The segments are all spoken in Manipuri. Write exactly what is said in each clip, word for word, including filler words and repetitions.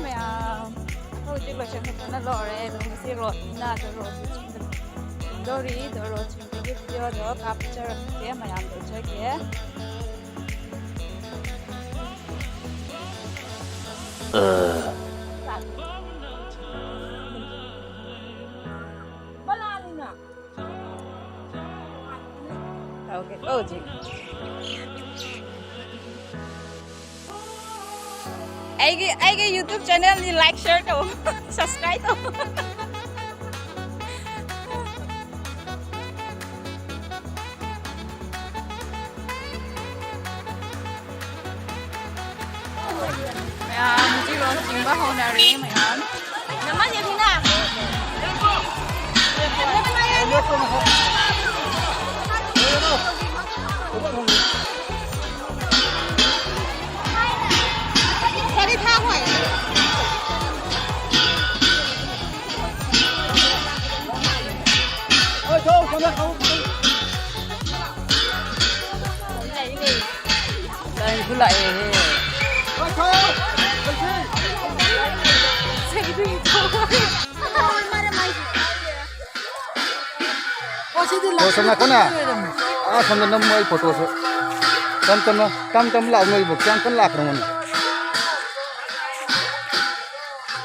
ꯃꯌꯥꯝ, ꯍꯧꯖꯤꯛ ꯂꯣꯏꯁꯟ ꯈꯣꯠꯇꯅ ꯂꯣꯏꯔꯦ꯫ ꯑꯗꯣ ꯉꯁꯤ ꯔꯣꯠꯅꯤꯅ ꯑꯗꯣ ꯔꯣꯠꯁꯨ ꯆꯤꯡꯗ ꯆꯤꯡꯗꯧꯔꯤ꯫ ꯑꯗꯣ ꯔꯣꯠ ꯆꯤꯡꯕꯒꯤ ꯚꯤꯗꯤꯑꯣꯗꯣ ꯀꯥꯞꯆꯔꯛꯀꯦ, ꯃꯌꯥꯝꯗ ꯎꯠꯆꯒꯦ꯫ Okay, oh, G. ꯑꯩꯒꯤ, ꯑꯩꯒꯤ YouTube channelꯗꯤ like, share ꯇꯧ, subscribe ꯇꯧ꯫ ꯃꯌꯥꯝ ꯍꯧꯖꯤꯛ ꯔꯣꯠ ꯆꯤꯡꯕ ꯍꯧꯅꯔꯦ ꯃꯌꯥꯝ꯫ ꯂꯥꯏꯟꯁꯨ ꯂꯥꯛꯑꯦꯍꯦ꯫ ꯑꯣ, ꯁꯣꯝ ꯅꯥꯀꯟꯅ꯫ ꯑꯥ, ꯁꯣꯝꯗ ꯅꯝꯃꯣ ꯑꯩ ꯐꯣꯇꯣꯁꯨ꯫ ꯇꯝ ꯇꯝꯅ, ꯇꯝ ꯇꯝ ꯂꯥꯛꯑꯣ, ꯅꯣꯏꯕꯨ ꯀꯌꯥꯝ ꯀꯟꯅ ꯂꯥꯛꯈ꯭ꯔꯕꯅꯣ?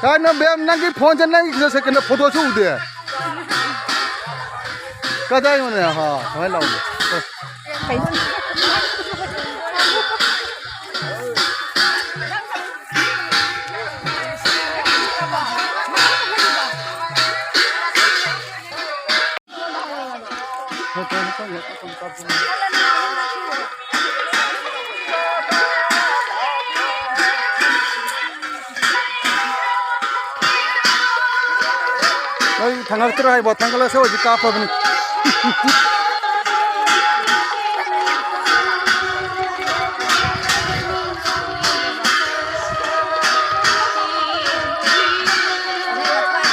ꯀꯥꯏꯅꯣ ꯕꯦꯝ, ꯅꯪꯒꯤ ꯐꯣꯟꯁꯦ ꯅꯪꯒꯤ ꯁꯦ ꯀꯩꯅꯣ ꯐꯣꯇꯣꯁꯨ ꯎꯗꯦ꯫ ꯀꯗꯥꯏꯅꯣꯅꯦ? ꯍꯥ, ꯁꯨꯃꯥꯏꯅ ꯂꯥꯛꯑꯣꯅꯦ꯫ ꯅꯣꯏ ꯊꯥꯡꯒꯠꯂꯛꯇ꯭ꯔꯣ ꯍꯥꯏꯕꯣ? ꯊꯥꯡꯒꯠꯂꯁꯦ, ꯍꯧꯖꯤꯛ ꯀꯥꯞꯄꯕꯅꯤ꯫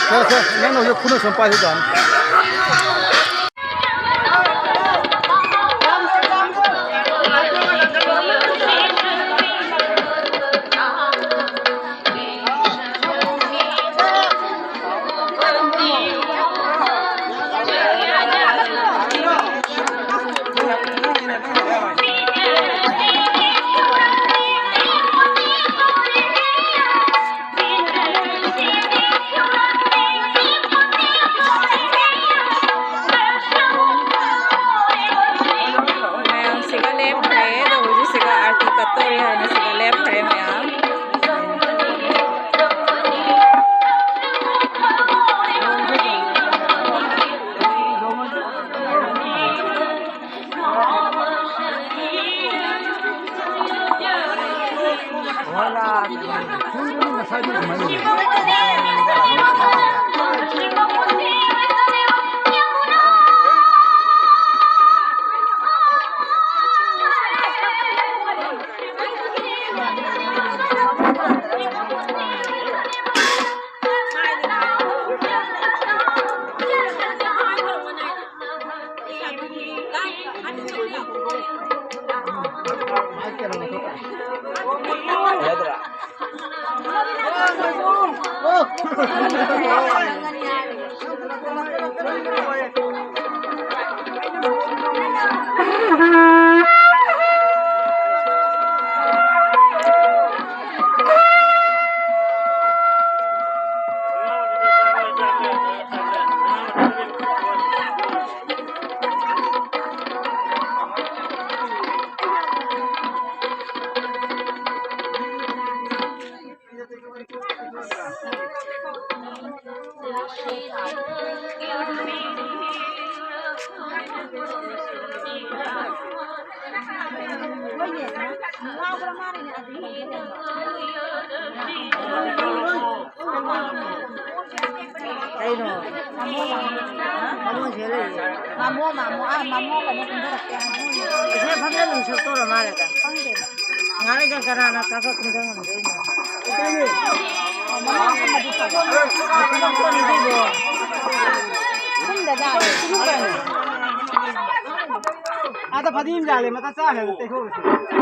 ꯁꯦ, ꯁꯦ, ꯅꯪꯅ ꯍꯧꯖꯤꯛ ꯈꯨꯠꯅ ꯁꯨꯝ ꯄꯥꯏꯁꯤ ꯌꯥꯅꯤ꯫ ꯀꯩꯅꯣ? ꯃꯃꯣ, ꯃꯃꯣ꯫ ꯍꯥ? ꯃꯃꯣꯁꯦ ꯂꯩꯌꯦ꯫ ꯃꯃꯣ, ꯃꯃꯣ꯫ ꯑꯥ, ꯃꯃꯣ ꯀꯩꯅꯣ ꯀꯨꯝꯊꯔꯛꯇꯦ꯫ ꯑꯁꯤꯗ ꯐꯝꯖꯜꯂꯨ ꯁꯛꯇꯧꯔ ꯃꯥꯜꯂꯦꯗ꯫ ꯈꯪꯗꯦ꯫ ꯉꯥꯏꯗ ꯀꯅꯥꯅ ꯀꯥꯈꯠ ꯀꯨꯝꯊ ꯉꯝꯗꯣꯏꯅꯣ? ꯑꯣ, ꯃꯃꯣ ꯀꯨꯝꯃꯗꯤ ꯐꯕ꯫ ꯀꯨꯝꯃꯛꯄꯅꯤ ꯁꯤꯕꯣ꯫ ꯀꯨꯝꯗ ꯖꯥꯠꯂꯣ? ꯑꯥꯗ ꯐꯗꯤꯝ ꯌꯥꯜꯂꯦ, ꯃꯊꯛ ꯆꯥꯈ꯭ꯔꯦ, ꯇꯩꯊꯣꯛꯑꯁꯤ꯫